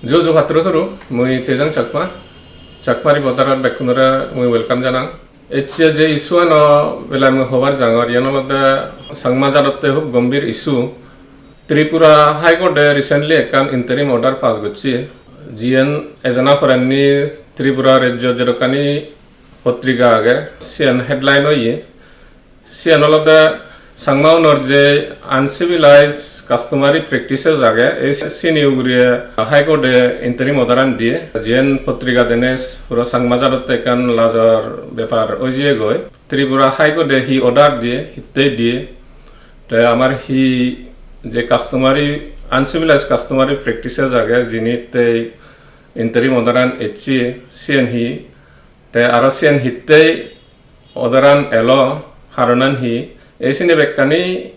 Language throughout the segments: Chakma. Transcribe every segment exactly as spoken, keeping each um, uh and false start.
Ju ju patturu turu, mui Tejang Chakma, Chakma Reporter-ot bekkunore mui welcome janang. Ecche je issue-ano belai mui hobar jangor, iyan olode Changma jadotte hub gombhir issue. Tripura High Court-e recently ekkan interim order pass gocche, jiyen ejana porenni Tripura rejjo jedokkani potrika age, siyen headline oye. Siyen olode Changmaunor je uncivilized customary practices age, ei sini ugure High Court-e interim order-an diye, jiyen potrika dene puro Changma jadotte ekkan lajor bepar oi jiyegoi. Tripura High Court-e hi order diye, hittey diye, te amar hi je customary, uncivilized customary practices age, jinittey interim order-an ecche, siyen hi, te aro siyen hittey order-an elo, haronan hi, ei sini bekkani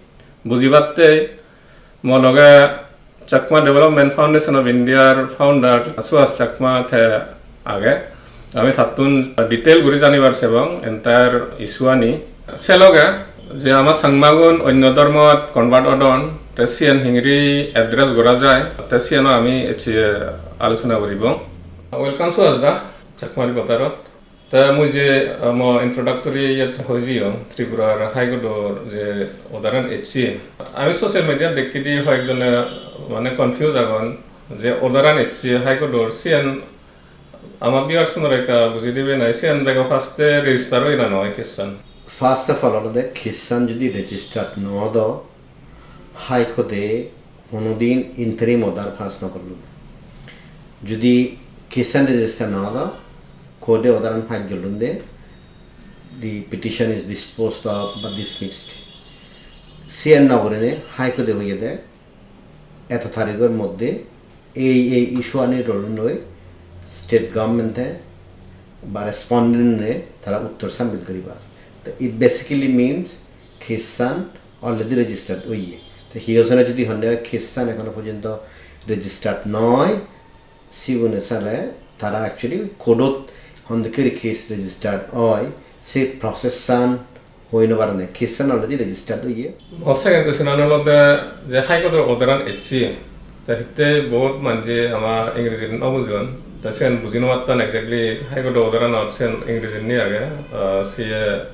bujibattey mo loge Chakma Development Foundation of India-r founder Suhas Chakma te age. Ami tattun detail guri janibar sebong entire issue-ani. Se loge je ama Changmagun onyo dhormot convert odon, te siyen hingiri address gora jai, te siyeno ami ecche alochona guribong. Welcome Suhas da, Chakma Reporter-ot. Te mui je, ah, mo introductory iyot hoi jiyong, Tripura High Court-or je order-an ecche. Ami social media-t dekkidi hoyekjone mane confuse agon je order-an ecche High Court-or, siyan ama viewers-unore ekka buji dibe nahi, siyan bego first-e register oye na noi case-an? First of all, olode case-an jodi registered no odo, High Court-e honodin interim order pass no gollun. Jodi case-an register no odo, court-e order-an pass gollun de, the petition is disposed of ba dismissed. Siyan no gurinei High Court-e hoyede, eto tarigor moddhe ei ei issue-ani role loi state government-e ba respondent-e tara uttor submit guriba. To it basically means case-an already registered oye. To hi hojone jodi honne case-an ekhono porjonto registered noi, sigune sale tara actually court-ot hondokke guri case registered oi, se process-an hoi no parone, case-an already registered oye. O second question-an olode je High Court-or order-an ecche, te hitte bohut manje ama Ingreji no bujon, te siyan buji no pattan exactly High Court-or order-anot siyan Ingreji ni age, ah, siye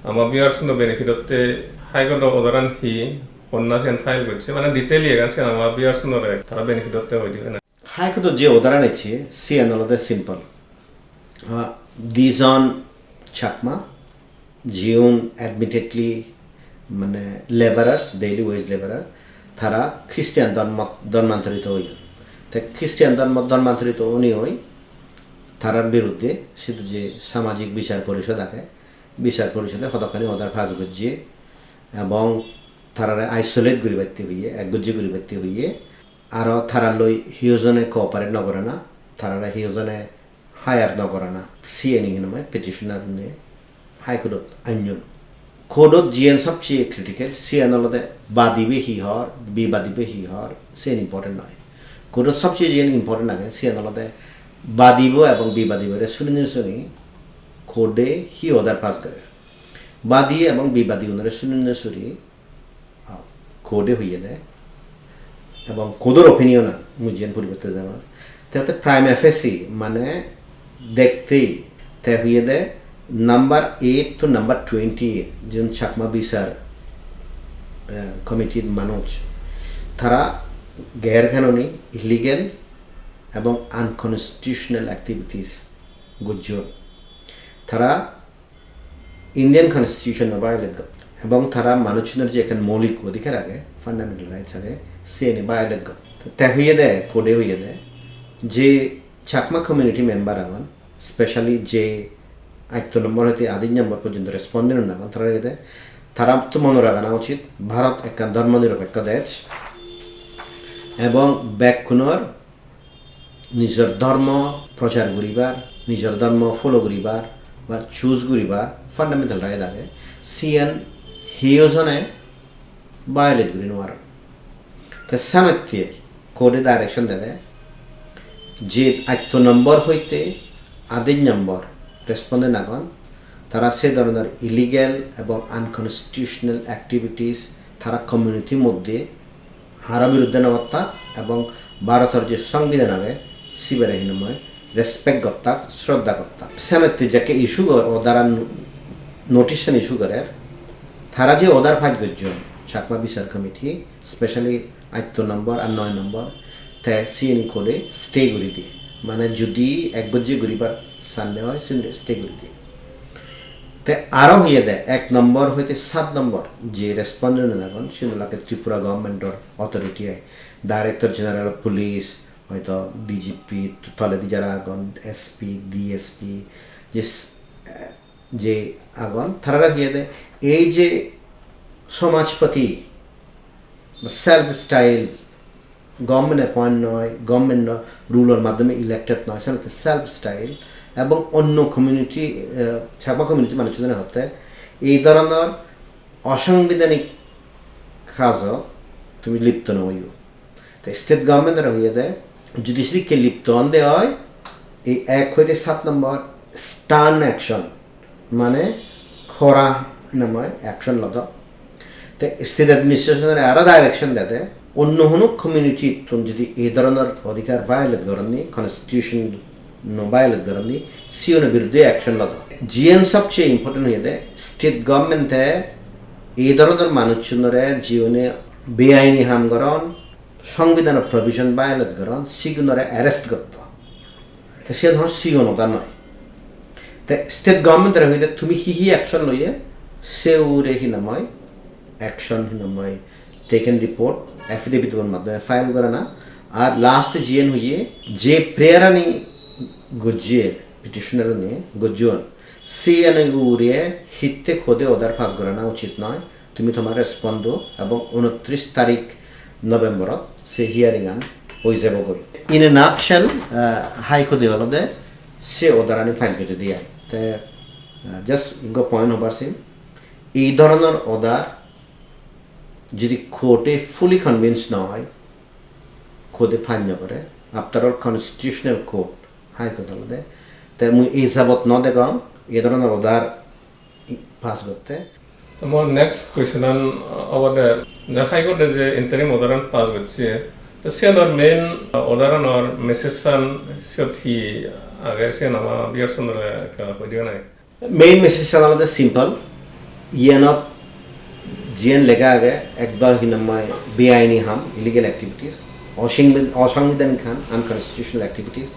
ama viewers-uno benefit-otte High Court-or order-an hi, honna siyan file gocche, mane detail iyegan siyan ama viewers-unore tara benefit-otte hoi dibe na. High Court-ot je order-an ecche, siyan olode simple. Ah, dijon Chakma, jiun admittedly mane laborers, daily wage laborer, tara Christian dhormo, dhormantorito oyon. Te Christian dhormo, dhormantorito onei tarar biruddhe sidu je samajik bichar porishod age, bichar porishode hodokkani order pass gojje ebong tarare isolate guribatte hoye, ekgojje guribatte hoye, aro taralloi hiyojone cooperate no gorana, tarare hiyojone hire no gorana, siyeni hinamai petitioner-une High Court-ot anyon. Court-ot jiyen sobcheye critical, siyen olode badibe hi hor, bibadibe hi hor, siyen important noi. Court-ot sobcheye jiyen important age, siyen olode badibo ebong bibadibore suninei suni court-e hi order pass gorer. Badi ebong bibadi unore suninei suri, ah, court-e hoyede, ebong court-or opinion-an mui jiyen puribatte jangor. Te otte prima facie, mane dektei, te hoyede number eight to number twenty-eight, jiun Chakma Bichar, eh, committee-r manuj, tara ger kanuni, illegal ebong unconstitutional activities gojjon. Tara Indian Constitution-o violate gotton. Ebong tara manuchunor je ekkan moulik odhikar age, fundamental rights age, siyeni violate gotton. Te hoyede, court-e hoyede, je Chakma community member agon, specially je atto nombor hoite adit nombor porjonto respondent-un agon, tara hoyede, tara to mone ragana uchit, Bharat ekkan dhormo niropekko dej, ebong bekkunor nijor dhormo prochar guribar, nijor dhormo follow guribar ba choose guribar fundamental right age, siyan hiyo jone violate guri nw paron. Te senotte court-e direction dede je atto nombor hoite adit nombor respondent agon, tara se dhoronor illegal ebong unconstitutional activities tara community moddhe haro biruddhe no gottak ebong Bharotor je songbidan age sibere hinamai respect gottak, shraddha gottak. Senotte jekke issue gor order an, notice an issue gorer, tara je order pass gojjon Chakma Bichar Committee, specially atto number ar noi number, te siyeni court-e stay guri diye. Mane judi ek gojje guribar sanne oi, siyeni stay guri diye. Te aro hoyede ek number hoite sat number je respondent agon, siyen olode Tripura government-or authority ai. Director General of Police, hoito D G P toledi jara agon, S P, D S P, je s-, eh, je agon, tarare hoyede ei je somajpati, self style, government appoint noi, government no rule-or maddhome elected noi, senotte self style, ebong onno community, eh, Chakma community manuchune hotte ei dhoronor osangbidanik kajo tumi lipto no oiyo. Te state government-ore hoyede, judi sidikke lipto onde oi, ei ek hoite sat number stern action, mane khora hinamai action lodo. Te state administration-ore aro direction dede, onno hono community-tun judi ei dhoronor odhikar violate goronni, constitution no violate goronni, siyuno biruddhe action lodo. Jiyen sobcheye important hoyede, state government-e ei dhoronor manuchunore jiyune beaini ham goron, songbidanor provision violate goron, sigunore arrest gotto. Te siyen hono sigon hoda noi. Te state government-ore hoyede tumi hi hi action loye, se ugure hinamai action hinamai taken report, affidavit-or maddhome file gorana, ar last-e jiyen hoye je prayer-ani gojje, petitioner-une gojjon, siyeni ugure hitte court-e order pass gorana uchit noi, tumi tomar respond do, ebong unotris tarik November-ot se hearing-an oi jebogoi. In a nutshell, uh, High Court-e olode se order-ani file gojjede ai. Te, uh, just ekko point hobar sin, ei dhoronor order judi court-e fully convinced no oi, court-e file no gore. After all, constitutional court, High Court olode. Te mui ei jabot no degong ei dhoronor order i-, pass gotte. To mor next question-an obode, je High Court-e je interim order-an pass gocche, to siyanor main order-anor message-an siyot hi age, siyan ama viewers-unore ekka hoi dibe nai? Main message-an olode simple. Iyanot jiyen lega age, ekdom hinamai beaini ham, illegal activities, osangbi-, osangbidanik ham, unconstitutional activities.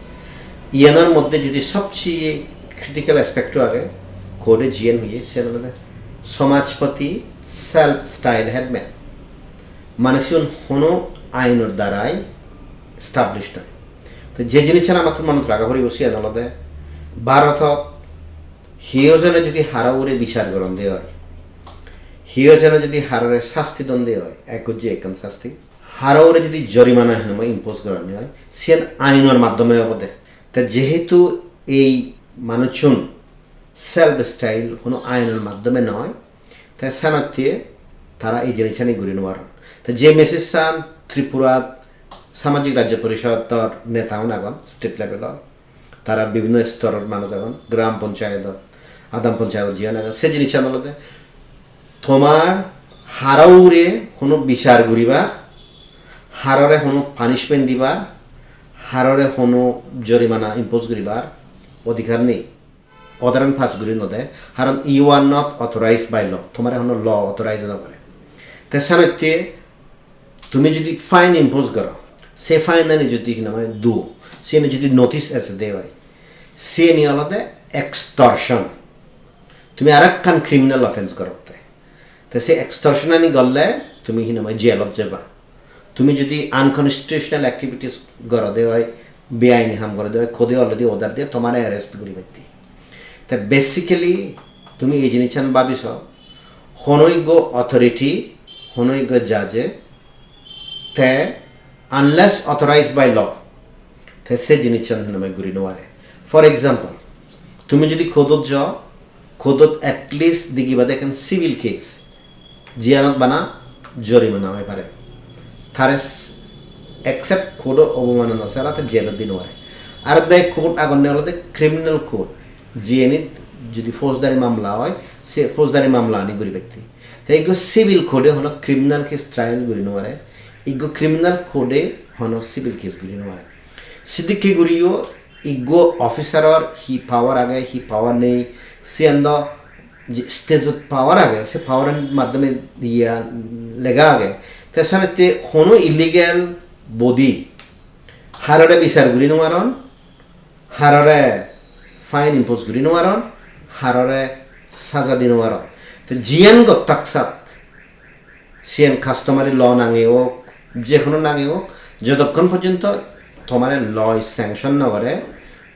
Iyanor moddhe judi sobcheye critical aspect-o age, court-e jiyen hoye, siyen olode somajpati self style headman. Mane sigun hono ainor darai established noi. To je jinissan amattun monot raga poribo, siyan olode Bharotot hiyo jone judi haro ugure bichar goronde oi, hiyo jone judi harore sasti donde oi, ek gojje ekkan sasti, haro ugure judi jorimana hinamai impose goronde oi, siyan ainor maddhome obode. Te jehetu ei manuchun self style hono ainor maddhome noi, te senotte tara ei jinissani guri nw paron. Te je message-an Tripurat Samajik Rajya Porishodor neta-un agon, state level-or, tara bibhinno storor manuj agon, gram panchayat, adam panchayat jiyan agon, se jinissan olode tomar haro ugure hono bichar guribar, harore hono punishment dibar, harore hono jorimana impose guribar odhikar nei. Order-an pass guri no de, karon you are not authorized by law, tomare hono law authorize no gore. Te senotte tumi judi fine impose goro, se fine-ani judi hinamai duo, siyeni judi notice ejede oi, siyeni olode extortion. Tumi arekkan criminal offence gorotte. Te se extortion-ani gorle tumi hinamai jail-ot jeba. Tumi judi unconstitutional activities gorode oi, beaini ham gorode oi, court-e already order diye tomare arrest guribatte. Te basically tumi ei jinissan babi so, hono ekko authority, hono ekko judge-e, te unless authorized by law, te se jinissan hinamai guri nw pare. For example, tumi judi court-ot jo, court-ot at least digibade ekkan civil case, jiyanot bana jorimana oi pare. Tare s-, except court-or obomanona sara te jail-ot di nw pare. Ar de court agonne olode criminal court, jiyenit judi faujdari mamla oi, se faujdari mamla-ani guribatte. Te ekko civil court-e hono criminal case trial guri nw pare. Iggo criminal code-e hono civil case guri no pare. Sidikke guriyo iggo officer-or hi power age, hi power nei, siyan do je state-ot power age, se power-or maddhome iye lega age. Te senotte hono illegal body harore bichar guri no paron, harore fine impose guri no paron, harore saja di no paron. Te jiyan gottak sat, siyan customary law nange ok, je hono nange ok, jotokkon porjonto tomare law sanction no gore,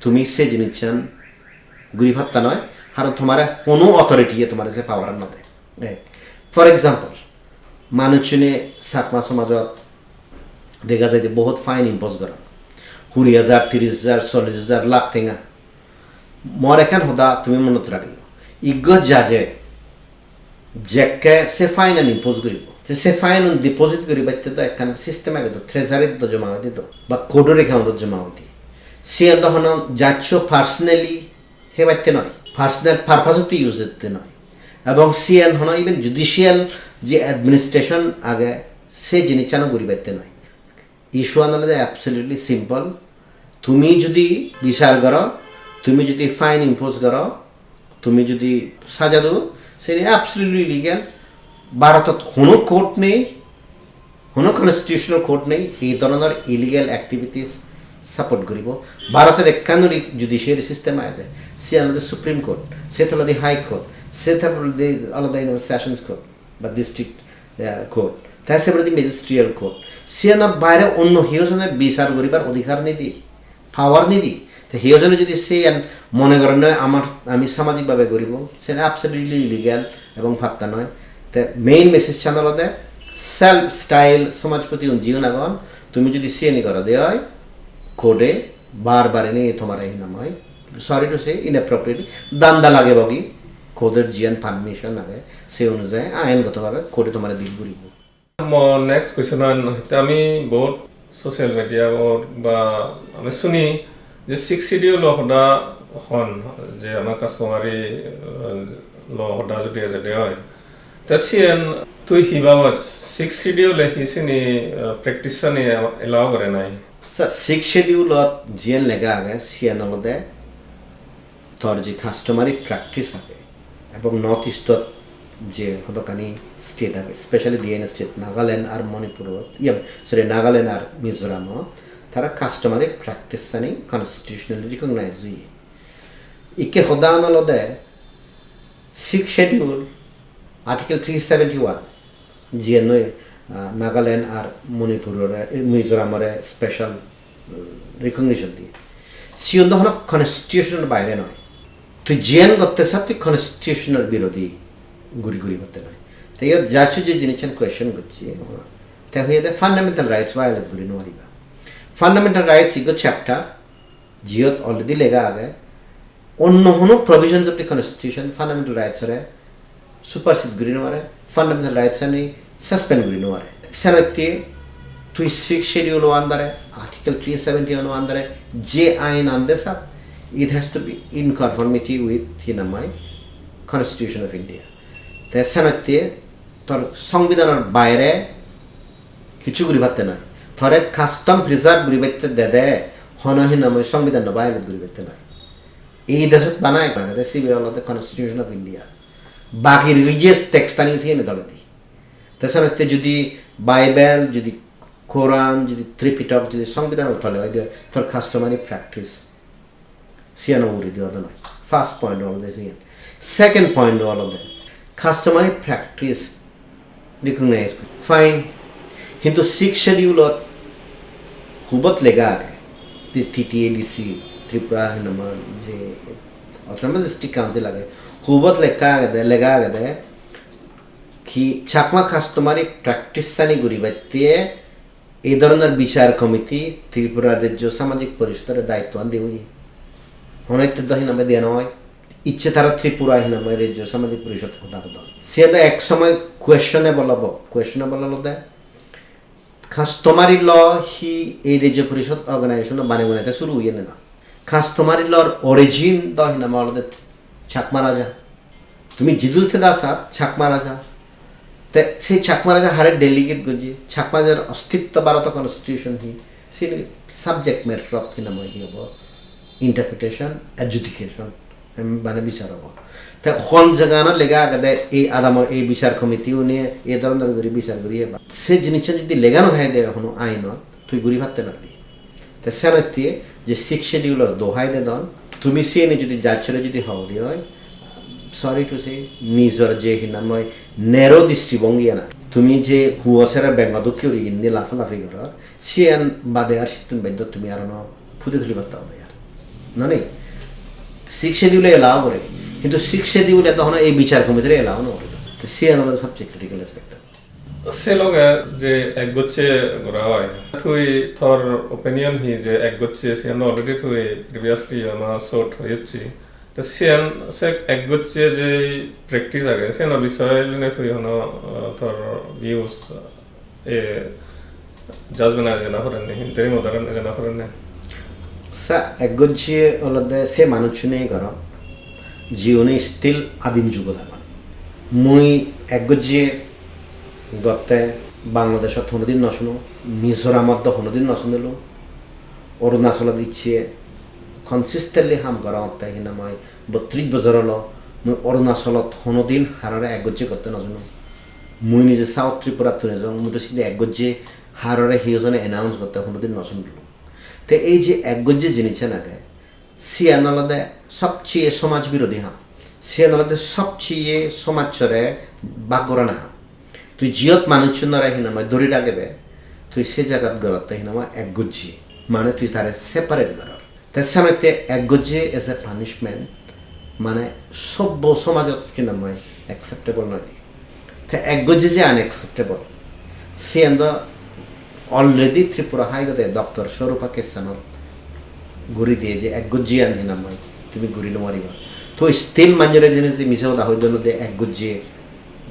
tumi se jinissan guri patta noi, haron tomare hono authority-e tomare se power no de. Eh, for example, manuchchune Chakma somajot dega jai de bohut fine impose goron, kuri hajar, tiris hajar, chollish hajar, lakh tenga. Mor ekkan hoda tumi monot ragiyo, iggo judge-e jekke se fine-an impose guribo, te se fine-un deposit guribatte do ekkan system age do, treasury-t do joma oide do, ba court-or account-ot joma oide. Siyan do hono judge-o personally hebatte noi, personal purpose-otte use otte noi. Ebong siyan hono even judicial je administration age, se jinissan-o guribatte noi. Issue-an olode absolutely simple. Tumi judi bichar goro, tumi judi fine impose goro, tumi judi saja do, seni absolutely illegal. Bharotot hono court nei, hono constitutional court nei, ei dhoronor illegal activities support guribo. Bharotot ekkan guri judiciary system agede, siyan olode Supreme Court, se toledi High Court, se toledi olode Sessions Court ba District, eh, Court, te se poredi Magisterial Court. Siyanor baire onno hiyo jone bichar guribar odhikar nei de, power nei de. Te hiyo jone judi siyan mone goronne amar, ami samajik bhabe guribo, siyan absolutely illegal ebong patta noi. Te main message-an olode self style somajpoti-un jiun agon, tumi judi siyeni gorode oi, court-e bar bar ini tomare hinamai, sorry to say, inappropriately danda lagebogi, court-or jiyan permission age, se onujayi aingoto bhabe court-e tomare deal guribo. Mo next question an hoite ami bohut social media or ba ami suni je Sixth Schedule-o hoda hon, je ama customary, eh, law hoda jodi ejede oi, te siyen tui hi babot, Sixth Schedule-e hi sini, eh, practice ani allow gore nai? Sir, Sixth Schedule-ot jiyen lega age siyen olode tor je customary practice age, ebong North East-ot je hodokkani state age, specially diyen state, Nagaland ar Manipurot, iya, sorry, Nagaland ar Mizoramot, tara customary practice-ani constitutionally recognized oye. Ikke hodan olode Sixth Schedule, Article three seventy-one, jiyen noi, ah, Nagaland ar Manipurore, eh, Mizoramore special, mm, recognition diye. Siyon do hono constitutional baire noi. Tui jiyen gotte sat tui constitutional birodhi guri guri gotte noi. Te iyot judge-e je jinissan question gocche, te hoyede fundamental rights violate guri no pariba. Fundamental rights ikko chapter, jiyot already lega age, onno hono provisions of the constitution fundamental rights-ore supersede guri no pare, fundamental rights-ani suspend guri no pare. Senotte tui Sixth Schedule-o under-e, Article three seventy-one-o under-e je ain ande sat, it has to be in conformity with, hi nang hoi, Constitution of India. Te senotte tor songbidhanor baire hissu guri patte noi. Tore custom preserve guri patte dede, hono hi nang hoi songbidhan no violate guri patte noi. Ei dejot bana ek agede, sibe olode Constitution of India. Bagi religious text-ani siyeni toledi. Te senotte judi Bible, judi Koran, judi Tripitok, judi songbidhanor tole oide, tor customary practice siyan uguredi odo noi. First point olode siyan. Second point olode customary practice recognize guri. Fine. Hintu Sixth Schedule-ot hubot lega age, the T T A D C, Tripura hi nang hoi je Autonomous District Council age, hubot lega agede, lega agede, ki Chakma customary practice-ani guribatte ei dhoronor bichar committee Tripura Rajyo Samajik Porishodore daittoan diye oye. Hono hitte do hi nang hoi diya noi. Icche tara Tripura hi nang hoi Rajyo Samajik Porishod hoda hodon. Siyan do ek somoy questionable obo. Questionable olode customary law hi ei Rajyo Porishod organization-o banei banei te suru oye ne na? Customary law-r origin do hi nang hoi olode Chakma Raja. Tumi jidu theda sat Chakma Raja. Te se Chakma raja hare delegate gojje, Chakma rajar ostitto Bharoto constitution hi, sini subject matter of hi nang hoi hi hobo, interpretation, adjudication, em, mane bichar obo. Te hon jaganot lega agede ei adamor ei bichar committee une ei dhoronor guri bichar guriye ba. Se jinissan jodi lega no thai de hono ainot, tui guri patte na di. Te senotte je Sixth Schedule-or dohai dedon, tumi siyeni jodi judge-ore jodi hobor di oi, sorry to say, nijor je hi nang hoi narrow dristibhongi ana, tumi je huo sere bengo dokke guri indi lafa lafi goror, siyan bade ar sittun beddo tumi aro no pudi tuli patta obo ar. Noni? Sixth Schedule allow gore, hintu Sixth Schedule to hono ei bichar committee-re allow no gore. Te siyan olode subject critical aspect. Se loge je ekgojje gora oi, tui tor opinion hi je ekgojje siyan already tui previously ono sot hoyocchi. Te siyan se ekgojje je practice age, siyan bisoye lone tui hono, uh, tor views, eh, judgment age jana poren ni, interim order age jana poren ni. Sa ekgojje olode se manuchune goron, jiune still adim jugot agon. Mui ekgojje gotte Bangladeshot honodin no suno, Mizoramot do honodin no sunilo, Arunachalot icche consistently ham gorongotte hi nang hoi bottrish bojor olo, mui Arunachalot honodin harore ekgojje gotte no suno. Mui nije South Tripura tun ejong, mui do sidi ekgojje harore hi hojone announce gotte honodin no sunilo. Te ei je ekgojje jinissan age, siyan olode sobcheye somaj birodhi ham. Siyan olode sobcheye somajjore bhag gorana ham. Tui jiyot manuchunore hi nang hoi dori ragebe, tui se jagat gorotte hi nang hoi ekgojje. Mane tui tare separate goror. Te senotte ekgojje as a punishment, mane sobbo somajot hi nang hoi acceptable noi de. Te ekgojje je unacceptable, siyan do already Tripura High Court-e Doctor Swarupa case-anot guri diye je ekgojjeyan hi nang hoi tumi guri no pariba. To still manjore jene je mise hoda hoi dun de ekgojje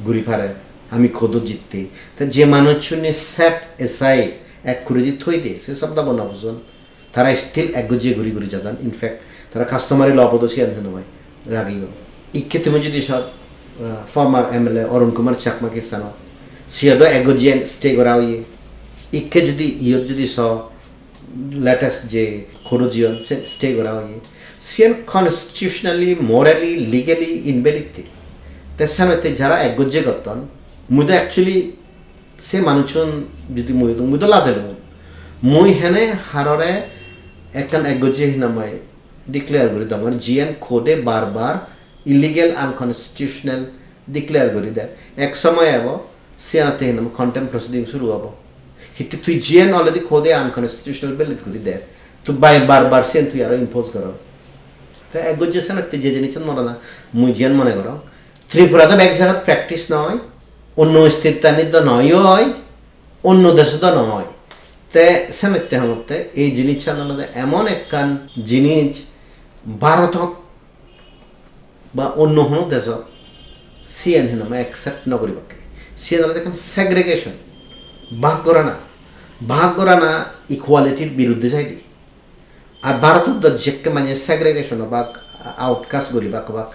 guri pare, ami court-ot jitte. Te je manuchune set aside ekkuredi thoi de, se sobdobo no bujon. Tara still ekgojje guri guri jadon. In fact, tara customary law bodo siyan hinamai ragiyo. Ikke tumi jodi so, uh, former M L A Arun Kumar Chakma case-ano, siyodo ekgojje stay gora oye. Ikke jodi iyot jodi so latest je court-o jiyon se stay gora oye. Siyan constitutionally, morally, legally invalid te. Te senotte jara ekgojje gotton, mui do actually se manuchun jodi mui do, mui do lajelung. Mui hene harore ekkan ekgojje hinamai declare guri dongor, jiyan court-e bar bar illegal, unconstitutional declare guri der. Ek somoy ebo, siyanotte hinamai contempt proceeding suru obo. Hitte tui jiyan already court-e unconstitutional valid guri der, tui bai bar bar siyan tui aro impose goror. Te ekgojje senotte je jinissan morana, mui jiyan mone gorong, Tripura do bek jagat practice noi, onno state-anit do noi oi, onno deso do noi. Te senotte hongotte ei jinissan olode emon ekkan jinis Bharotot ba onno hono dejot siyen hinamai accept no guribakke. Siyen olode ekkan segregation, bhag gorana, bhag gorana equality-r biruddhe saide. Ar Bharotot do jekke mane segregation obak, outcast guribak obak,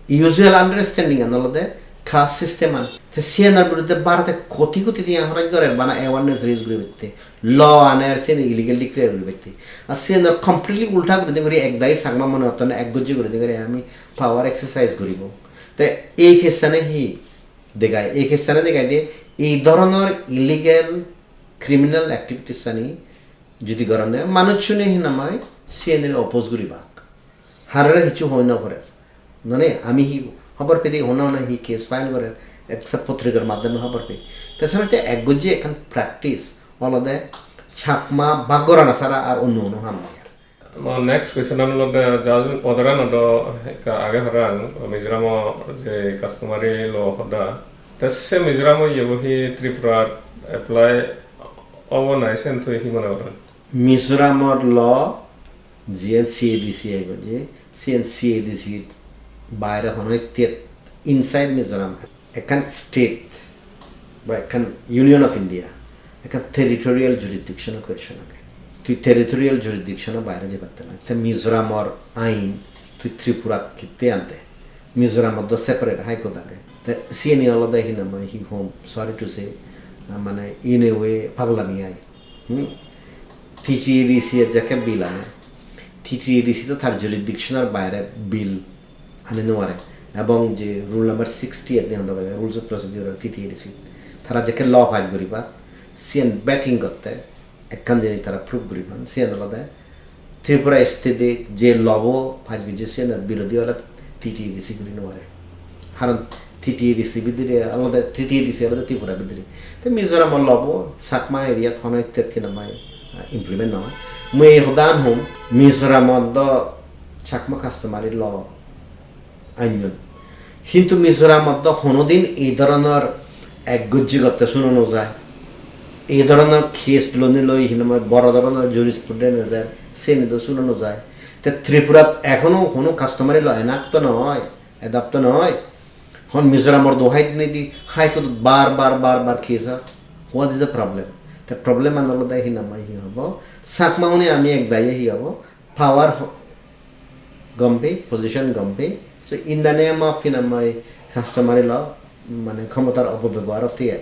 usual understanding an olode caste system an. Te siyanor biruddhe Bharote koti koti tiya horoj gorer bana awareness raise guribatte, law aner, siyan illegal declare guribatte. Ar siyanor completely ulta guri de guri ek dagi Chakma mone hotton ek gojje guri de guri ami power exercise guribo. Te ei case-ane hi degai? Ei case-ane degai de ei dhoronor illegal criminal activities ani judi goronne manuchchune hinamai siyenire oppose guribak. Harore hissu hoi no parer. None ami hi hobor pei de honna honna hi case file gorer, ek sa potrikar maddhome hobor pei. Te senotte ek gojje ekkan practice olode Chakma bhag gorana sara ar onno hono ham nei ar. Mo next question an olode judgment order an odo ekka age parang Mizoram-o je customary law hoda. Te se Mizoram-o iyebo hi Tripura apply obo nahi sen tui hi mone gorot? Mizoram-or law jiyen C A D C ai gojje, siyen C A D C baire hono state inside Mizoram. Ekkan state ba ekkan Union of India, ekkan territorial jurisdiction-o question age. Tui territorial jurisdiction-o baire jei patte noi. Te Mizoram-or ain tui Tripurat hitte ande? Mizoram-ot do separate High Court age. Te siyeni olode hi nang hoi, hi hom, sorry to say, ah, mane in a way paglami ai. Hmm? T T A D C-r jekke bill ane, T T A D C to tar jurisdiction-or baire bill ani no pare. Ebong je rule number sixty-eight ni hodo, rules of procedure T T A D C, tara jekke law pass guribak, siyen vetting gotte ekkan jinis tara prove guriban, siyen olode Tripura state-e je law-bo pass gojje siyenor birodhi ole T T A D C guri no pare. Karon T T A D C bidire olode, T T A D C olode Tripura bidire. Te Mizoram-or law-bo Chakma area-t hono state-e hi nang hoi, ah, implement no oi. Mui ei hodan hom, Mizoram-ot do Chakma customary law anyon. Hintu Mizoramot do honodin ei dhoronor ek gojji gotte suno no jai. Ei dhoronor case loni loi hi nang hoi boro dhoronor jurisprudence ejer, seni do suno no jai. Te Tripurat ekhono hono customary law enact to no oi, adopt to no oi. Hon Mizoramor do hai dinei di High Court-ot bar bar bar bar case or. What is the problem? Te problem an olode hi nang hoi hi hobo? Chakma-une ami ek daye hi hobo? Power ho-, gom pei, position gom pei. So in the name of hi nang hoi customary law, mane khomotar opobebohar otte ai.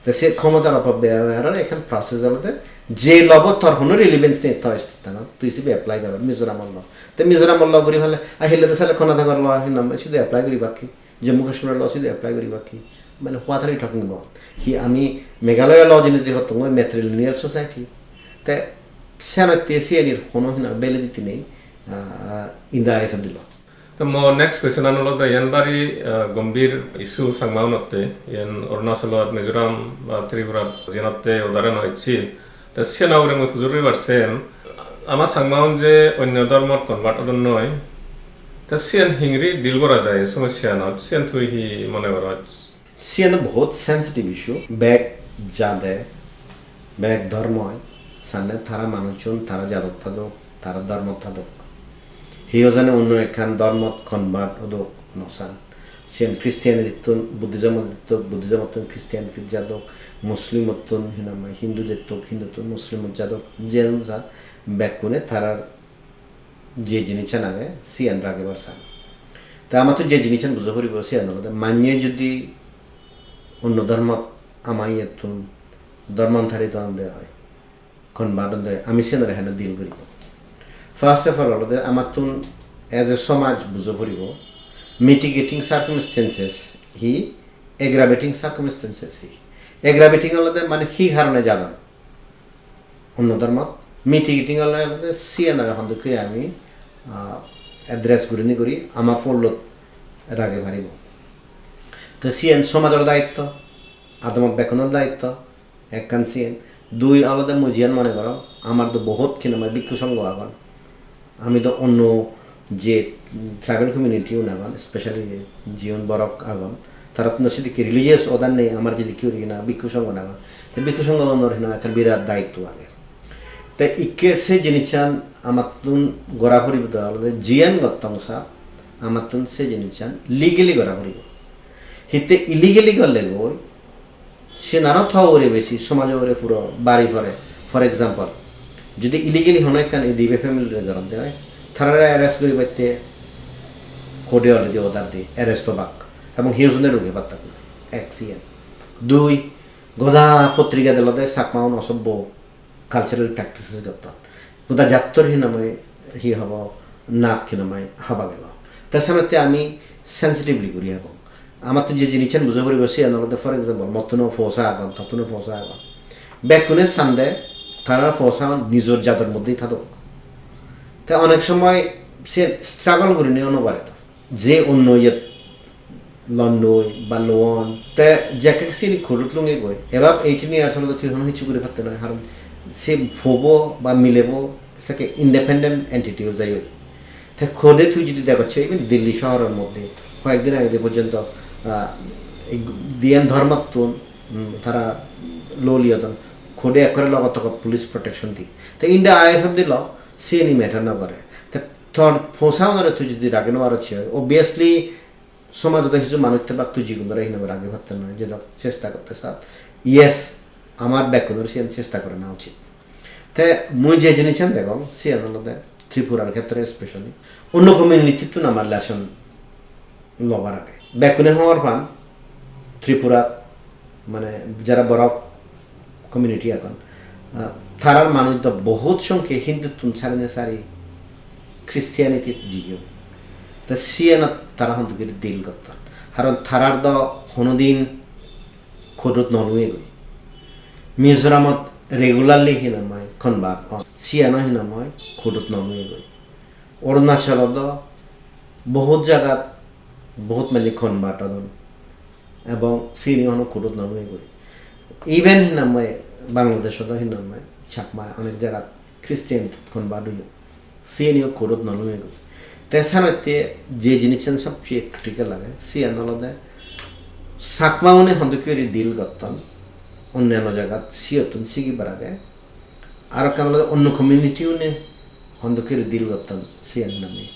Te se khomotar opobebohar ekkan process olode, je law-bo tor hono relevance nei to state-anot, tui sibe apply gor Mizoram-or law. Te Mizoram-or law guri pale, a hille te sale Karnataka-r law hi nang hoi sidu apply guribak ki, Jammu Kashmir-or law sidu apply guribak ki. Mane what are you talking about? Hi ami Meghalaya law jinis je hottong oi matrilineal society. Te senotte siyenir hono hi nang validity nei, ah, in the eyes of the law. To mo next question an olode, iyan bari, ah, gombhir issue Changma-unotte, iyan Arunachalot, Mizoram ba Tripurat jenotte order an oi ecche. Te siyan ugure mui pujor guribar sen, ama Changma-un je onyo dhormot convert odon noi, te siyan hingiri deal gora jai ei somosya anot, siyan tui hi mone goroj? Siyan do bahut sensitive issue. Bek jade, bek dhormoi sanne tara manuchun tara jadot thadok, tara dhormot thadok. Hiyo jani onno ekkan dhormot convert odok no san. Siyan Christianity-tun Buddhism-ot ettok, Buddhism-ottun Christianity-t jadok, Muslim-ottun hi nang hoi Hindu-t ettok, Hindu-tun Muslim-ot jadok, jiyan jat bekkune tarar je jinissan age siyan ragebar san. Te amattun je jinissan bujo puribo siyan olode manye jodi onno dhormot ama iyettun dhormantarit onde oi, convert onde oi, ami siyanore hene deal guribo? First of all olode amattun as a somaj bujo puribo mitigating circumstances hi, aggravating circumstances hi. Aggravating olode mane hi harone jadon onno dhormot, mitigating olode siyanore hon dokke ami, ah, address gurinei guri ama pollot rage paribo. Te siyan somajor daitto, adamot bekkunor daitto, ekkan siyan. Dui olode mui jiyan mone gorong, amar do bahut hi nang hoi bhikkhu songho agon. Ami do onno je tribal community un agon, specially jiun borok agon, tarattun do sedokke religious order nei, amar jedokke guri hi nang hoi bhikkhu songho agon. Te bhikkhu songho unor hi nang hoi ekkan birat daitto age. Te ikke se jinissan amattun gora puribo de olode jiyan gottong sa, amattun se jinissan legally gora puribo. Hitte illegally gorle goi, siyen aro to ugure besi, somajo ugure puro bari pore. For example, jodi illegally hono ekkan idibe family re goronde oi, tarare arrest guribatte court-e already order diye, arrest obak. Ebong hiyo jone ruge pattak na. Ek siyen. Dui, goda potriga delode Chakma-un osobbo cultural practices gotton. Goda jattor hi nang hoi hi hobo, nak hi nang hoi haba gelo. Te senotte ami sensitively guri ebong. Amattun je jinissan bujo puribo siyan olode, for example, mottuno posa agon, tottuno posa agon. Bekkune sande tarar posa nijor jador moddhei thadok. Te onek somoy siyen struggle gurinei ono bare to. Je onno iyet lonnoi ba loon, te jekke sini court-ot lungegoi, above eighteen years olode tui hono hissu guri patte noi, karon se pobo ba milebo sekke independent entity oi jai oi. Te court-e tui jodi degosse, even Delhi sohoror moddhe hoyekdin agede porjonto, ah, ei diyan dhormottun, mm, tara loliyodon, court-e ekkore logot togot police protection di. Te in the eyes of the law, siyeni matter no gore. Te tor posa unore tui jodi rage no parot, obviously somajot do hissu manuj thebak, tui jigunore hi nang hoi rage patte noi, jedok chesta gotte sat. Yes, amar bekkunor siyan chesta gorana uchit. Te mui je jinissan degong, siyan olode Tripurar khetre specially. Onno community-tun amar lesson lobar age. Bekkune hobor pan, Tripura, mane, jara Borok community agon, ah, tarar manuj do bohut songkhe Hinduttun sarinei sari Christianity-t jiyon. Te siyanot tara hondokkiri deal gotton. Karon tarar do honodin court-ot no lungegoi. Mizoramot regularly hinamai convert on. Siyano hinamai court-ot no lungegoi. Arunachalot do bohut jagat bohut mani convert odon. Ebong sini hono court-ot no lungegoi. Even hinamai Bangladeshot do hinamai Chakma onek jagat Christian convert oyon. Siyeniyo court-ot no lungegoi. Te senotte je jinissan sobcheye critical age, siyan olode Chakma-une hondokkiri deal gotton, onnanno jagat siyottun sigibar age. Aro ekkan olode onno community-une hondokkiri deal gotton, siyan nami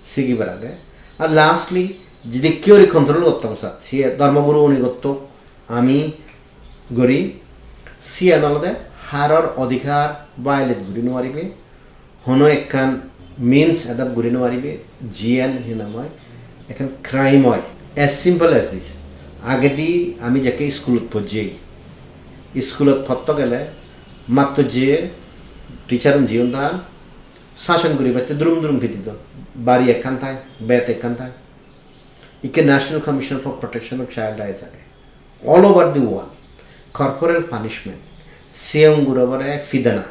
sigibar age. Ar lastly, jidikke guri control gotton sat, siye dhormo guru-une gotton, ami guri, siyan olode haror odhikar violate guri no paribe, hono ekkan means adopt guri no paribe, jiyan hinamai ekkan crime oi. As simple as this. Agedi ami jekke school-ot pojjei, school-ot potto gele matto je teacher-un jiyon tan sason guribatte durum durum pididon. Bari ekkan thai, bag ekkan thai. Ikke National Commission for Protection of Child Rights age. All over the world, corporal punishment, sigon gurobore pidana,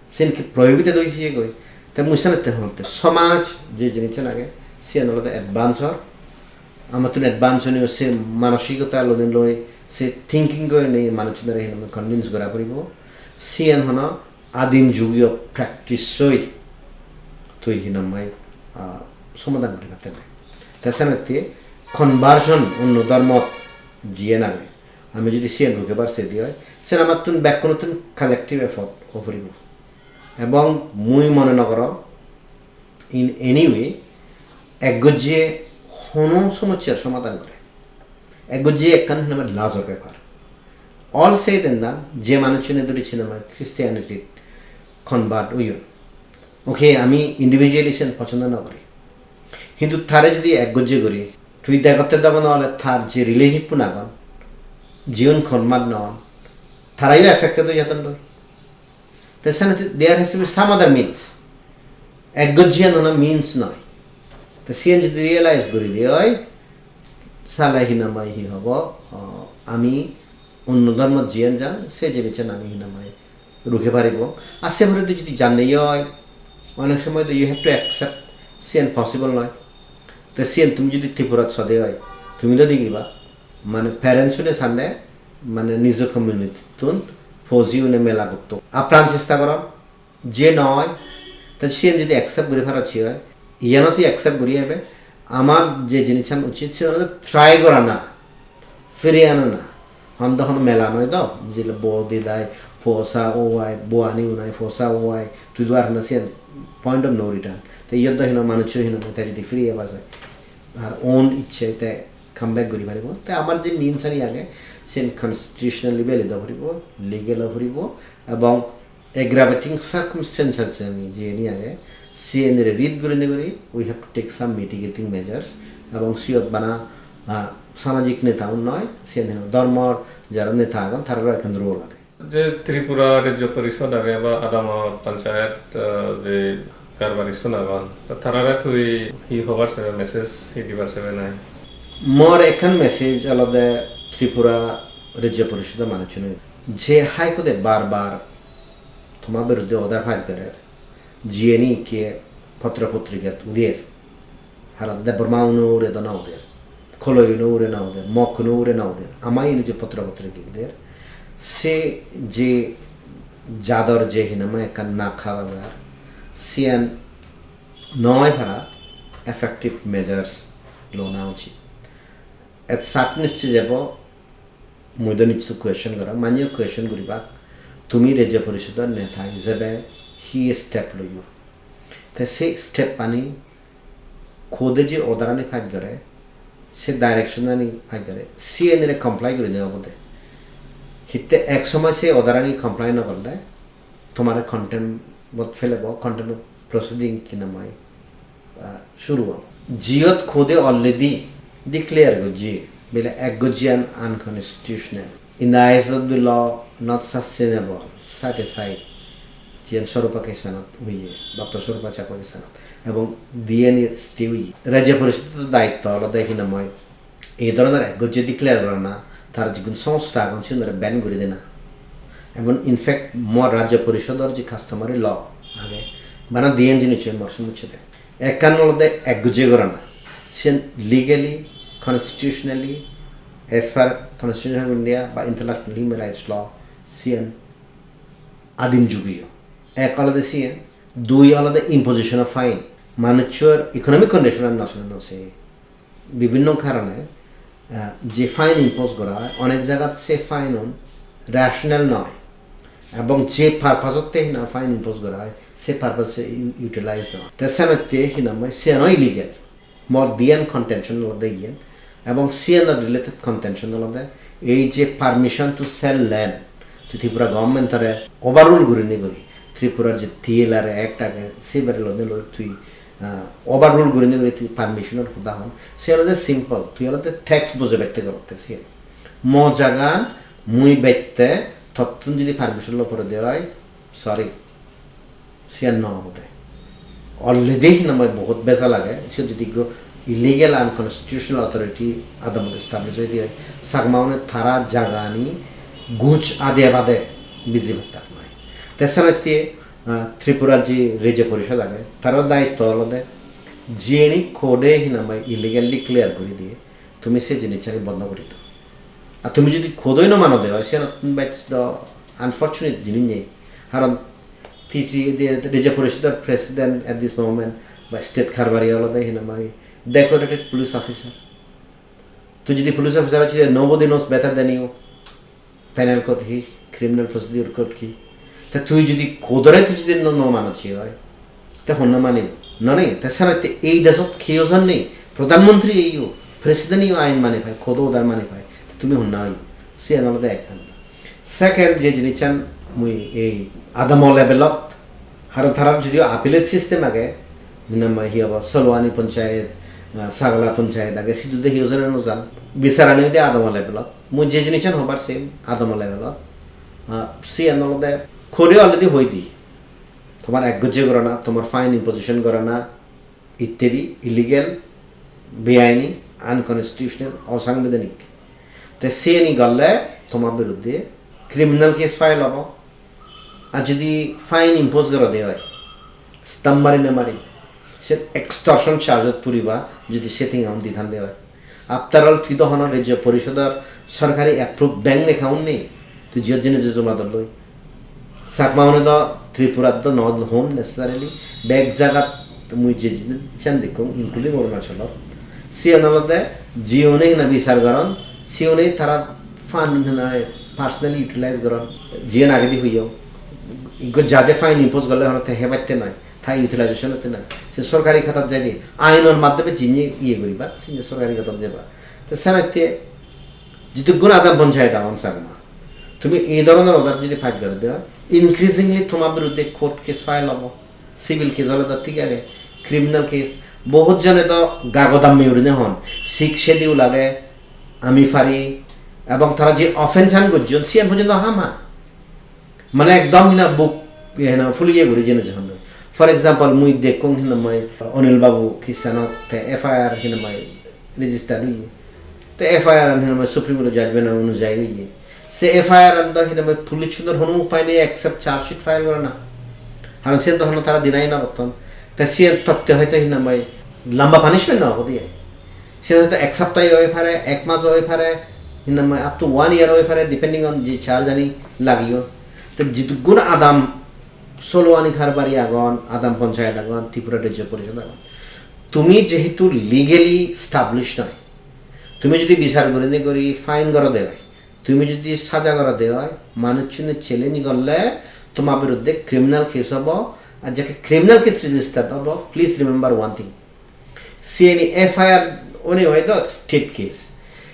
siyen hi prohibited oye goi? Te mui senotte hotte somaj je jinissan age, siyen olode advance or, amattun advance oinei se manosikota lonei loi, se thinking-o nei manuchunore hinamai convince gora poribo. Siyen hono adim jugiyo practice-oi tui hinamai, ah, somadan guri patte noi. Te senotte conversion onno dhormot jiyen age, ami jodi siyen rukebar sedi oi, sen amattun bekkunottun collective effort o poribo. Ebong mui mone no gorong in any way ekgojje hono somossar somadan gore. Ekgojje ekkan hinamai lajor bepar. All said and done, je manuchchune duri hinamai Christianity convert oyon. Okay, ami individually sen pochondo no gori. Hintu tare jodi ekgojje guri, tui degotte dogo no ole tar je relative-un agon, jiun convert no on, tarayo affected oi jadon doi. Te senotte there has to be some other means. Ekgojje jiyan hono means noi. Te siyan jodi realize guri de oi, sale hinamai hi hobo, o, ami onno dhormot jiyan jang, se jinissan ami hinamai ruke paribo. Ar se poredi jodi jande oi, onek somoy do you have to accept siyan possible noi. Te siyan tumi jodi Tripurat sode oi, tumi do degiba, mane parents-une sande, mane nijo community-tun fauji-une mela gotton. Apran chesta goron, je noi, te siyen jodi accept guri paro je oi, iyanot hi accept guri ebe, amar je jinissan uchit siyen olode try gorana, fire anana. Hon do hono mela noi do, jile bo didai, posa owai, bo ani unai, posa owai, tui do ar hono siyen point of no return. Te iyot do hino manuccho hino te jodi fire ebar jai. Ar own icche te come back guri paribo. Te amar je means ani age, siyen constitutionally valid o puribo, legal o puribo, ebong aggravating circumstances ani jiyeni age, siyenire read gurinei guri, we have to take some mitigating measures, ebong siyot bana, ah, samajik neta un noi, siyen hino dhormor jara neta agon, tararo ekkan role age. Je Tripura Rajya Parishad age ba adamot panchayat, ah, je karbari sun agon, ta tarare tui hi hobar sebe, message hi dibar sebe nai? Mor ekkan message olode Tripura Rajya Parishad-o manuchchune, je High Court-e bar bar toma biruddhe order file gorer, jiyeni ke potro potrikat uder, haron Debbarma uno ure do na uder, Koloi uno ure na uder, Mok uno ure na uder, ama ini je potro potrikat uder, se je jador je hinamai ekkan nak haba jar, siyan noi para effective measures lona uchit. Et sat nischey jebo, mui do nischey question gorong, manye question guribak, tumi Rajya Parishador neta ijebe hi step loyo? Te se step ani court-e je order ani pass gore, se direction ani pass gore, siyenire comply gurinei obode. Hitte ek somoy se order ani comply no gorle, tomare contempt-ot felebo, contempt of proceeding hinamai, ah, suru obo. Jiyot court-e already declare gojje bile ek gojjeyan unconstitutional. In the eyes of the law, not sustainable, set aside. Jiyan Swarupa case-anot oye, Doctor Swarupa Chakma case-anot. Ebong diyen stay oye. Rajya Parishad-or daitto olode hinamoi ei dhoronor ek gojje declare gorana, tar jigun songstha agon sigunore ban guri dena. Ebong in fact mor Rajya Parishad-or je customary law age, bana diyen jinis mor somujje de. Ekkan olode ek gojje gorana, siyen legally, constitutionally, as per Constitution of India ba international human rights law, siyen adim jugiyo. Ek olode siyen, dui olode imposition of fine. Manuchor economic condition-an no sene no se. Bibhinno karone, ah, je fine impose gora oi, onek jagat se fine-un rational noi. Ebong je purpose-otte hina fine impose gora oi, se purpose-e u-, utilize noi. Te senotte hinamoi siyan illegal. Mor diyan contention olode iyan. Ebong siyan related contention olode ei je permission to sell land, to Tripura government-ore overrule gurinei guri, Tripurar je T L R Act age, se berelonde loi tui, ah, overrule gurinei guri tui permission-or hoda hon. Se olode simple, tui olode tax bujebette gorotte siyan. Mo jagan mui bette, tottun jodi permission lo pore de oi, sorry, siyan no obode. Already hinamoi bohut bejal age, siyot jodi ekko illegal unconstitutional authority adamot establish oide oi, Chakmaune tara jagani guj ade bade biji pattak noi. Te senotte, ah, Tripurar je Rajya Parishad age, tarar daitto olode jiyeni court-e hinamoi illegal declare guri diye, tumi se jinissani bondo guri do. Ar tumi jodi court-oi no mano de oi, siyan bej do unfortunate jinis nei. Karon T T, the, the Rajya Parishad-or president at this moment ba state karbari olode hinamoi decorated police officer. Tui jodi police officer oi, nobody knows better than you. Penal code hi, criminal procedure code hi. Te tui jodi court-ore tui jodi no, no manot se oi, te honna manibo? No nei, te senotte ei dejot keyo jon nei, Pradhan Mantri eiyo, President-eyo ain mani pai, court order mani pai, te tumi honna oiyo? Siyan olode ekkan. Second je jinissan mui ei adamo level-ot, karon tarar jodio appellate system age, hinamoi hi hobo, Solwani Panchayat, ah, Sagala Panchayat age, sidu de hiyo jone no jan, bisarani de adamo level-ot. Mui je jinissan hobar sem adamo level-ot. Ah, siyan olode court-e already hoi di. Tomar ek gojje gorana, tomar fine imposition gorana, ittedi illegal, beaini, unconstitutional, osangbidanik. Te siyeni golle tomar biruddhe criminal case file obo. Ar jodi fine impose gorode oi, stamp mari na mari, se extortion charge-ot puriba, jodi se tenga un di thande oi. After all, tui do hono Rajya Parishador sorkari approved bank account nei, tui jiyot jeinei joma dor loi. Chakmaune do Tripurat do no hom necessarily, bek jagat mui je jinissan dekkong, including Arunachalot. Siyan olode jiyune hina bisar goron, siyune tara fund hina personally utilize goron, jiyan agedi hoyong. Ikko judge-e fine impose gorle hono te hebatte noi. Ta utilization otte na. Se sorkari khatat jaide. Ainor maddhome jinni iye guriba, sinni sorkari khatat jeba. Te senotte jidukkun adam panchayat agon Chakma, tumi ei dhoronor order jodi pass gore de, increasingly tomar biruddhe court case file obo, civil case ole do thik age, criminal case, bohut jone do gagodamme urine hon, Sixth Schedule age, ami pari, ebong tara je offence an gojjon, siyan porjonto ham ha. Mane ekdom hina buk, hina fuliye guri jene jehon. For example, mui dekkong hina moi Anil Babu case anot te F I R hina moi register oye. Te F I R an hina moi Supreme Court judgment onujayi oye. Se F I R an do hina moi police unor hono upai nei except charge sheet file gorana. Haron sen do hono tara deny na gotton. Te siyan totte hoyto hina moi lamba punishment no obo de. Siyan hoyto ek saptahi oi pare, ek mas oi pare, hina moi up to one year oi pare, depending on je charge ani lagiyon. Te jidukkun adam Solwani karbari agon, adam panchayat agon, Tripura Rajya Parishad agon. Tumi jehetu legally established noi, tumi jodi bisar gurinei guri fine gorode oi, tumi jodi saja gorode oi, manuchchune challenge gorle toma biruddhe criminal case obo, ar jekke criminal case registered obo, please remember one thing. Siyeni F I R one oi do state case.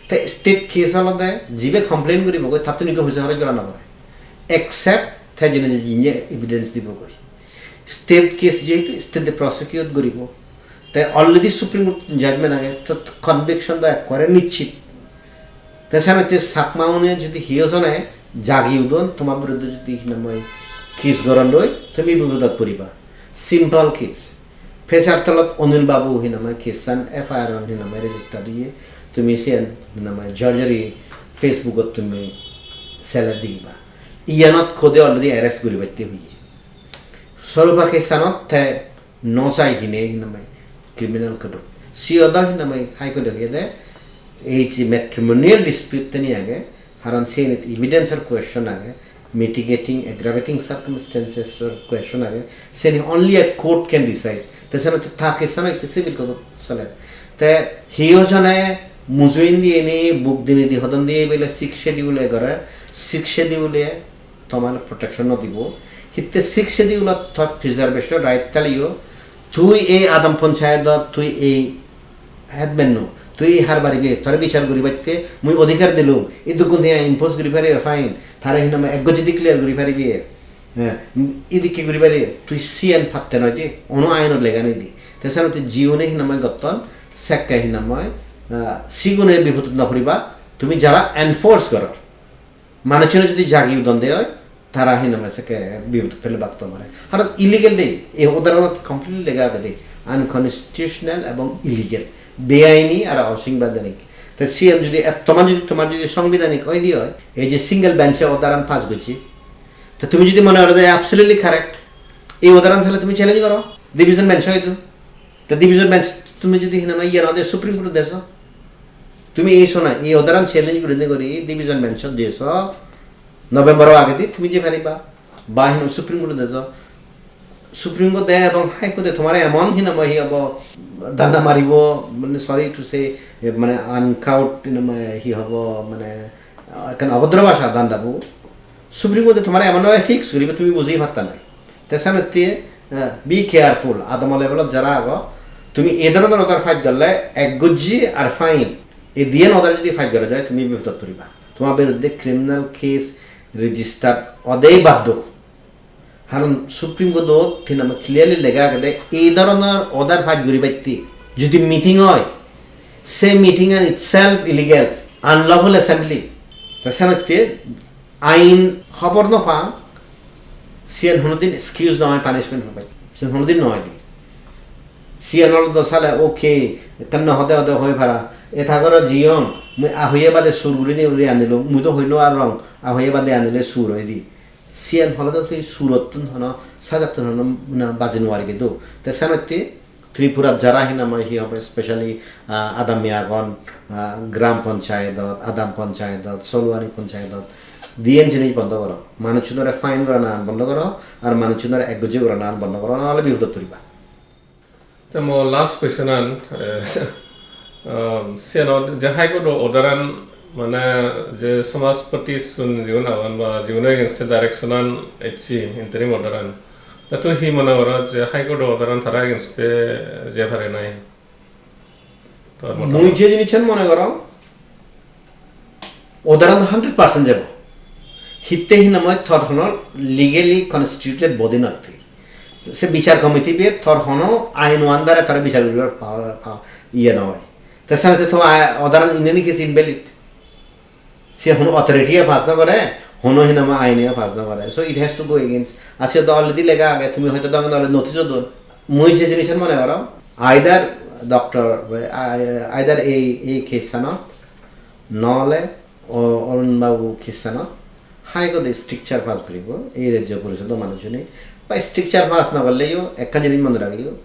Te state case olode jibe complain guribogoi tattun ikko poisa horoj gora no pore. Except te jene je jinye evidence dibogoi. State case jehetu state e prosecute guribo. Te already Supreme Court judgment age, to conviction do ekkore nischit. Te senotte Chakma une jodi hiyo jone jagi udon, tomar biruddhe jodi hinamai case goron loi, tumi bipodot poriba. Simple case. Pressure tolot Anil Babu hinamai case an F I R an hinamai register diye, tumi siyan hinamai Jhorjhori Facebook ot tumi sele digiba. Iyanot kode already arrest guribatte hoye. Swarupa case anot te no jai hine hinamai criminal court-ot. Siyot do hinamai High Court-e hoyede ei je matrimonial dispute tani age, haron siyenit evidence-or question age, mitigating, aggravating circumstances-or question age, siyeni only a court can decide. Te senotte ta case-an ikke civil court-ot soler. Te hiyo jone muju indi eni buk dinei di hodon diye bile Sixth Schedule-e gore, Sixth Schedule-e tomar protection no dibo. Hitte Sixth Schedule-ot tor preservation right taliyo, tui ei Adam Panchayat-ot, tui ei headman no, tui ei har baribe, tore bichar guribatte mui odhikar dilung, idukkun hiya impose guri paribe fine, tare hinamai ekgojji declare guri paribe, eh, idikke guri paribe, tui siyan patte noi de, ono ainot lega nei de. Te senotte jiune hinamai gotton, sekke hinamai, ah, sigune bipodot no poriba, tumi jara enforce goror. Manuchune jodi jagi udon de oi, tara hinamai sekke bipodot pele bak to mare. Haron illegal de, ei order-anot completely lega age de, unconstitutional ebong illegal, beaini ar osangbidanik. Te siyan jodi ettoman jodi tomar jodi sangbidanik oi de oi, ei je single bench-e order-an pass gocche, te tumi jodi mone goro de absolutely correct, ei order-an sale tumi challenge goro, division bench-e hoito. Te division bench tumi jodi hinamai iyan ode Supreme Court-ot jeso. Tumi ei sona, ei order-an challenge gurinei guri division bench-ot jeso. November-o agedi tumi jei pariba. Ba hinamai Supreme Court-ot jeso. Supreme Court-e ebong High Court-e tomare emon hinamai hi hobo, danda maribo, mane sorry to say, e, mane uncouth hinamai hi hobo, mane, ah, ekkan obodro bhasha dandabo. Supreme Court-e tomare emon bhabe fix guribo tumi buji patta nai. Te senotte, eh, be careful, adamo level-ot jara ago, tumi ei dhoronor order pass gorle ekgojji ar fine. Ei diyen order jodi pass gora jai, tumi bipodot poriba. Tomar biruddhe criminal case register odei baddo. Haron Supreme Court-ot hinamai clearly lega agede, ei dhoronor order pass guribatte jodi meeting oi, se meeting-an itself illegal, unlawful assembly. Te senotte ain hobor no pang, siyan honodin excuse no oi punishment hobe. Siyan honodin no oi de. Siyan olode sale okay, ekkan no hode hode hoi para. Eta goro jiyong, mui ahoye bade sur gurinei uri anilung, mui do hoilo ar rong, ahoye bade anile sur oi de. Siyan olode tui surottun hono, sajattun hono, na, baji no paribe do. Te senotte Tripurat jara hinamai hi hobo, specially, ah, adammi agon, ah, Gram Panchayedot, Adam Panchayedot, Soluani Panchayedot, diyen jinis bondo goro. Manuchunore fine gorana bondo goro, ar manuchunore ekgojji gorana bondo goro, nahole bipodot poriba. Te mo last question an, eh, um, siyanot je High Court order an mane je Samajpati sun jigun agon ba jigun against direction an ecche interim order an. Te tui hi mone gorot je High Court order an tara against e je pare nai? Tor motamot. Mui je jinissan mone gorong, order an hundred percent jebo. Hitte hinamai tor hono legally constituted body noi tui. Se bichar committee be tor hono ain o under e tore bichar guribar power, power, iye noi. Te senotte to a-, order an in any case invalid. Se hono authority-e pass no gore, hono hinamai aine-o pass no gore. So it has to go against. Ar siyot do already lega age, tumi hoito dogan dole notice-o don. Mui je jinissan mone gorong, either doctor, either ei, ei case-anot, nole o-, Arun Babu case-anot, High Court-e stricture pass guribo, ei Rajya Porisodo manujjune, ba stricture pass no gorleyo, ekkan jinis mone ragiyo,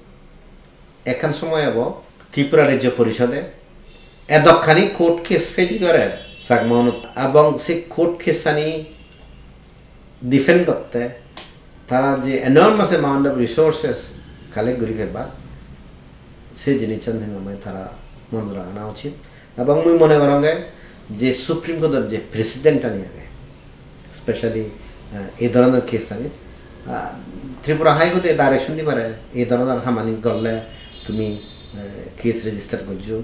ekkan somoy ebo Tripura Rajya Porishode edokkani court case face gorer Chakma unot, ebong se court case ani defend gotte tara je enormous amount of resources collect guri pebar, se jinissan hinamai tara monot ragana uchit. Ebong mui mone goronge je Supreme Court-or je precedent ani age, specially, eh, ei dhoronor case anit, ah, Tripura High Court-e direction di pare, ei dhoronor hamani gorle tumi, eh, case register gojjo,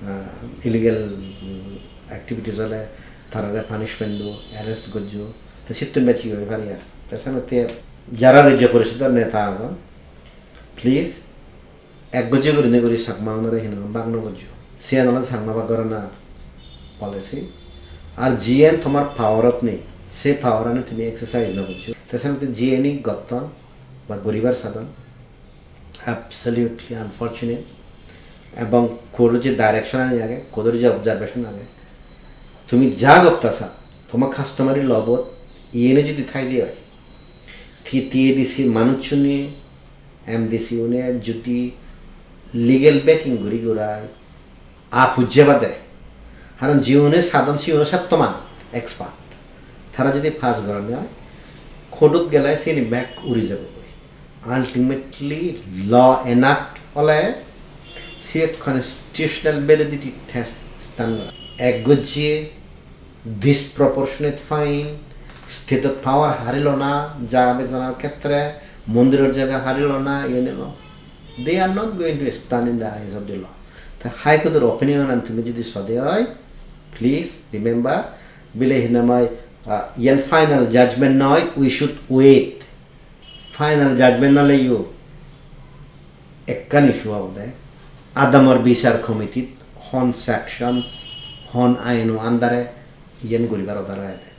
ah, illegal, mm, activities ole tarare punishment do, arrest gojjo, te sittun bej hi oi pare ar. Te senotte jara Rajya Porishodor neta agon, please, Ek gojje gurinei guri Chakma unore hinang bak no gojjo. Siyan olode Chakma bak gorana policy. Ar jiyan tomar power-ot nei, se power-ani tumi exercise no gojjo. Te senotte jiyani gotton ba guribar sadon, absolutely unfortunate. Ebong court-or je direction-ani age, court-or je observation age, tumi ja gotta sa, toma customary law-bot iyene jodi thaide oi, T T A D C manuchchune, M D C une jodi legal backing guri gurai a pujje bade, haron jiune sadon siune settoman expert, tara jodi pass gorane oi, court-ot gele sini bek uri jabo goi. Ultimately, law enact ole siye constitutional validity test stand gora. Ek gojje disproportionate fine, state-ot power harilo na, jaga bejanar khetre, mondiror jaga harilo na, iyen elo. They are not going to stand in the eyes of the law. Ta High Court-or opinion-an tumi jodi sode oi, please remember, bile hinamai, ah, iyen final judgment noi, we should wait. Final judgment oleyo ekkan issue obode, adamor bichar committee-t hon section, hon aino under-e iyen guribar order oyede.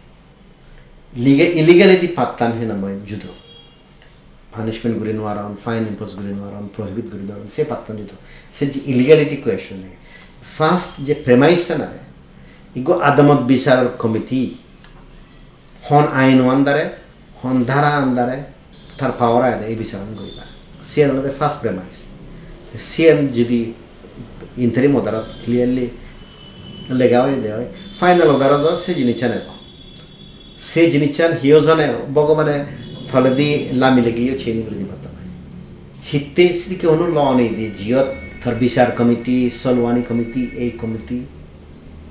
Legal, illegality pattan hinamai judo. Punishment guri nw aron, fine impose guri nw aron, prohibit guri nw aron, se pattan judo. Se je illegality question age. First je premise-an age, igo adamot bichar committee hon aino under-e, hon dhara under-e tar power agede ei bicharan guribar. Siyan olode first premise. Te siyan jodi interim order-ot clearly lega oyede oi, final order-ot o se jinissan ebo. Se jinissan hiyo jone Bhogobane toledi lami legiyo change guri dibatte noi. Hitte sidikke hono law nei de, jiyot tor bichar committee, Solwani committee, ei committee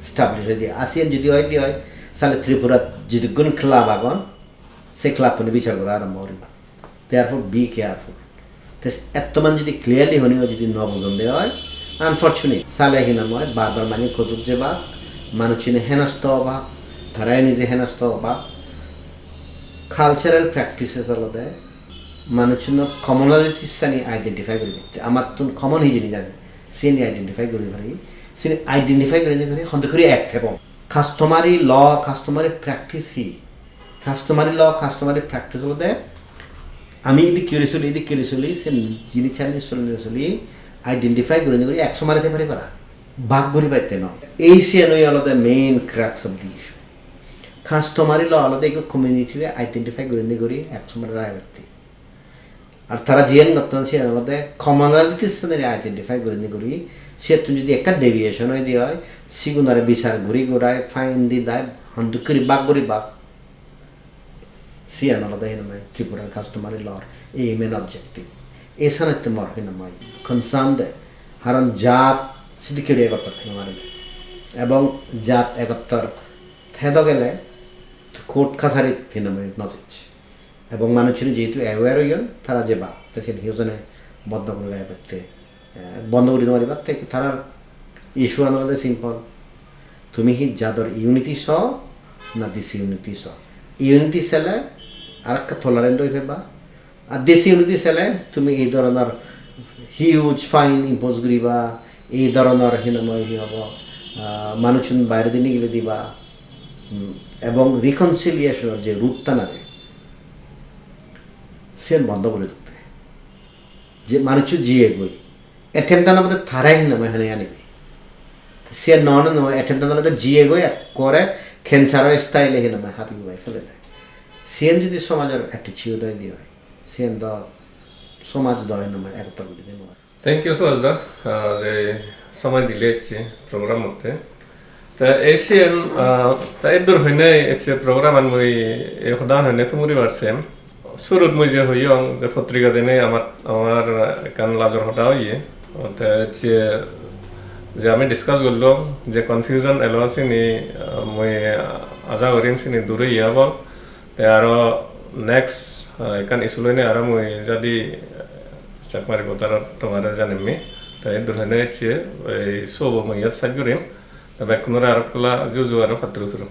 establish oide. Ar siyan jodi oide oi, sale Tripurat jidukkun club agon, se club-une bichar gora arambo goriba. Therefore, be careful. Te ettoman jodi clearly hone oi, jodi no bujonde oi, unfortunate. Sale hinamai bar bar manye court-ot jebak, manuchchune henosto obak, tara nije henosto obak. Cultural practices olode manuchchunor commonalities-ani identify guribatte. Amattun common hi jinis age, siyeni identify guri pari. Siyeni identify gurinei guri hondokkuri ek thebo. Customary law, customary practice hi? Customary law, customary practice olode ami idikke guri soli, idikke guri soli, se jinissani solinei soli identify gurinei guri ek somare thei pari para. Bhag guribatte noi. Ei siyanoi olode main crux of the issue. Customary law olode ekko community-re identify gurinei guri ek somare raibatte. Ar tara jiyen gotton siyen olode commonalities-anire identify gurinei guri, siyottun jodi ekka deviation oide oi, sigunore bichar guri gurai fine di dai hondokkuri bhag guribak. Siyan olode hinamai Tripura customary law-r aim and objective. Ei senotte mor hinamai concern de, haron jat sidikke guri egottor thei no pare de. Ebong jat egottor thedo gele court kacharit hinamai no jej. Ebong manuchchune jehetu aware oyon, tara jebak, te siyen hi hojone bondo guri raibatte, eh, bondo guri no paribak, te tarar issue-an olode simple. Tumi hi jador unity so na disunity so? Unity sele arekka tolerant oi peba, ar disunity sele tumi ei dhoronor huge fine impose guriba, ei dhoronor hinamai hi hobo, ah, manuchchun bairedi nigili diba, hmm, ebong reconciliation-or je route-tan age, siyen bondo guri dibatte. Je manuchcho jiyegoi, attempt-an obode tare hinamai hane anibe. Siyen no, no, no, attempt-an olode jiyegoi ekkore cancer-o style-e hinamai habi hubai felede. Siyen jodi somajor attitude oide oi, siyen do somaj do hinamai egottor guri de no oi. Thank you, Suhas da, ah, je somoy dile ecche program-otte. Te ei siyen, ah, te eddur hoinei ecche program-an mui ei hodan hoinei thum guribar sem. Surut mui je hoyong je potrika dinei amar, amar, ah, ekkan lajor hoda oye. Te ecche je ami discuss gollong, je confusion elo sini, ah, mui aja gorim sini dur oye obol. Te aro next, ah, ekkan issue loinei aro mui jadi, ah, Chakma Reporter-ot tomare janemmi. Te eddur hoinei ecche ei show-bo mui iyot sej gurim. Te bekkunore aro ekkola juju aro patturu turu.